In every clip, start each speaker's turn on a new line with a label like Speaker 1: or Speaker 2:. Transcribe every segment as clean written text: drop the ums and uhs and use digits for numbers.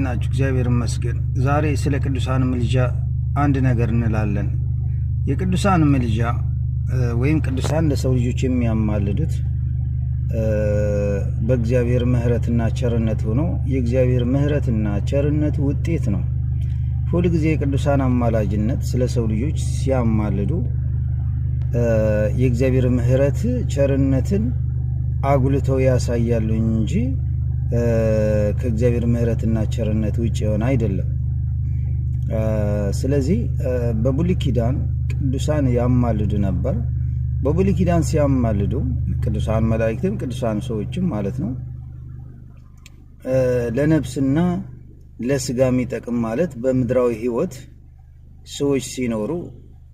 Speaker 1: ናችሁ? እግዚአብሔር ይመስገን። ዛሬ ስለ ቅዱሳን ምልጃ አንድ ነገር እንላለን። የቅዱሳን ምልጃ ወይም ቅዱሳን ለሰው ልጆች የሚያማልዱት በእግዚአብሔር ምሕረትና ቸርነት ሆኖ የእግዚአብሔር ምሕረትና ቸርነት ውጤት ነው። ሁልጊዜ የቅዱሳን አማላጅነት ስለ ሰው ልጆች ሲያማልዱ የእግዚአብሔር ምሕረት ቸርነትን አጉልተው ያሳያሉ እንጂ ከእግዚአብሔር ምሕረትና ቸርነት ውጭ የሆነ አይደለም። ስለዚህ በብሉይ ኪዳን ቅዱሳን ያማልዱ ነበር። በብሉይ ኪዳን ሲያማልዱ ቅዱሳን መላእክትም ቅዱሳን ሰዎችም ማለት ነው፣ ለነፍስና ለስጋ የሚጠቅም ማለት በምድራዊ ሕይወት ሰዎች ሲኖሩ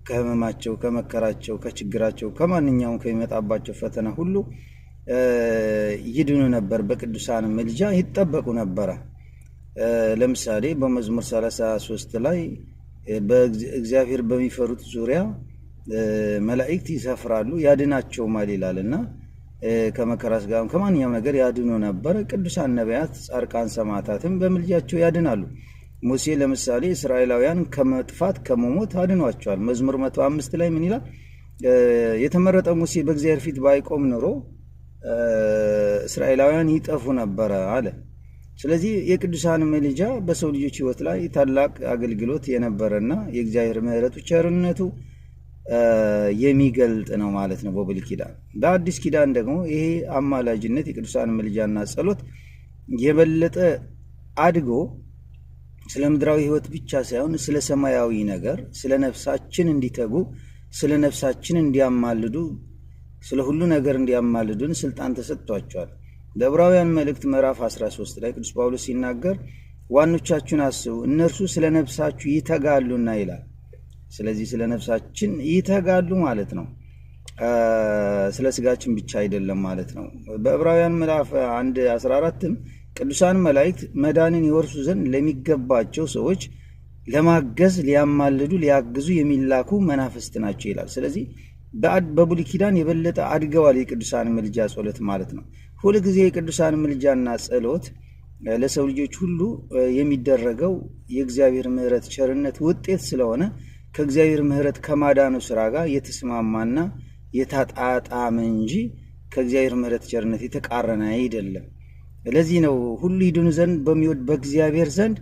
Speaker 1: ከህመማቸው፣ ከመከራቸው፣ ከችግራቸው፣ ከማንኛውም ከሚመጣባቸው ፈተና ሁሉ ይድኑ ነበር። በቅዱሳን ምልጃ ይጠበቁ ነበረ። ለምሳሌ በመዝሙር 33 ላይ በእግዚአብሔር በሚፈሩት ዙሪያ መላእክት ይሰፍራሉ ያድናቸውማል ይላል እና ከመከራ ስጋም ከማንኛውም ነገር ያድኑ ነበር። ቅዱሳን ነቢያት፣ ጻድቃን፣ ሰማዕታትም በምልጃቸው ያድናሉ። ሙሴ ለምሳሌ እስራኤላውያን ከመጥፋት ከመሞት አድኗቸዋል። መዝሙር 105 ላይ ምን ይላል? የተመረጠ ሙሴ በእግዚአብሔር ፊት ባይቆም ኑሮ እስራኤላውያን ይጠፉ ነበረ አለ። ስለዚህ የቅዱሳን ምልጃ በሰው ልጆች ሕይወት ላይ ታላቅ አገልግሎት የነበረና የእግዚአብሔር ምሕረቱ ቸርነቱ የሚገልጥ ነው ማለት ነው በብሉይ ኪዳን። በአዲስ ኪዳን ደግሞ ይሄ አማላጅነት የቅዱሳን ምልጃና ጸሎት የበለጠ አድጎ ስለ ምድራዊ ሕይወት ብቻ ሳይሆን ስለ ሰማያዊ ነገር፣ ስለ ነፍሳችን እንዲተጉ፣ ስለ ነፍሳችን እንዲያማልዱ፣ ስለ ሁሉ ነገር እንዲያማልዱን ስልጣን ተሰጥቷቸዋል። በዕብራውያን መልእክት ምዕራፍ 13 ላይ ቅዱስ ጳውሎስ ሲናገር ዋኖቻችሁን አስቡ፣ እነርሱ ስለ ነፍሳችሁ ይተጋሉና ይላል። ስለዚህ ስለ ነፍሳችን ይተጋሉ ማለት ነው። ስለ ስጋችን ብቻ አይደለም ማለት ነው። በዕብራውያን ምዕራፍ 1:14ም ቅዱሳን መላእክት መዳንን ይወርሱ ዘንድ ለሚገባቸው ሰዎች ለማገዝ፣ ሊያማልዱ፣ ሊያግዙ የሚላኩ መናፍስት ናቸው ይላል። ስለዚህ በብሉይ ኪዳን የበለጠ አድገዋል የቅዱሳን ምልጃ ጸሎት ማለት ነው። ሁልጊዜ የቅዱሳን ምልጃና ጸሎት ለሰው ልጆች ሁሉ የሚደረገው የእግዚአብሔር ምሕረት ቸርነት ውጤት ስለሆነ ከእግዚአብሔር ምሕረት ከማዳኑ ስራ ጋር የተስማማና የተጣጣመ እንጂ ከእግዚአብሔር ምሕረት ቸርነት የተቃረነ አይደለም። ለዚህ ነው ሁሉ ይድኑ ዘንድ በሚወድ በእግዚአብሔር ዘንድ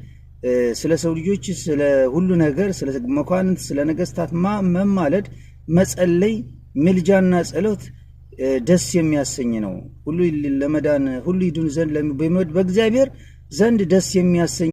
Speaker 1: ስለ ሰው ልጆች ስለ ሁሉ ነገር፣ ስለ መኳንንት፣ ስለ ነገስታት መማለድ፣ መጸለይ፣ ምልጃና ጸሎት ደስ የሚያሰኝ ነው። ሁሉ ለመዳን ሁሉ ይድኑ ዘንድ በሚወድ በእግዚአብሔር ዘንድ ደስ የሚያሰኝ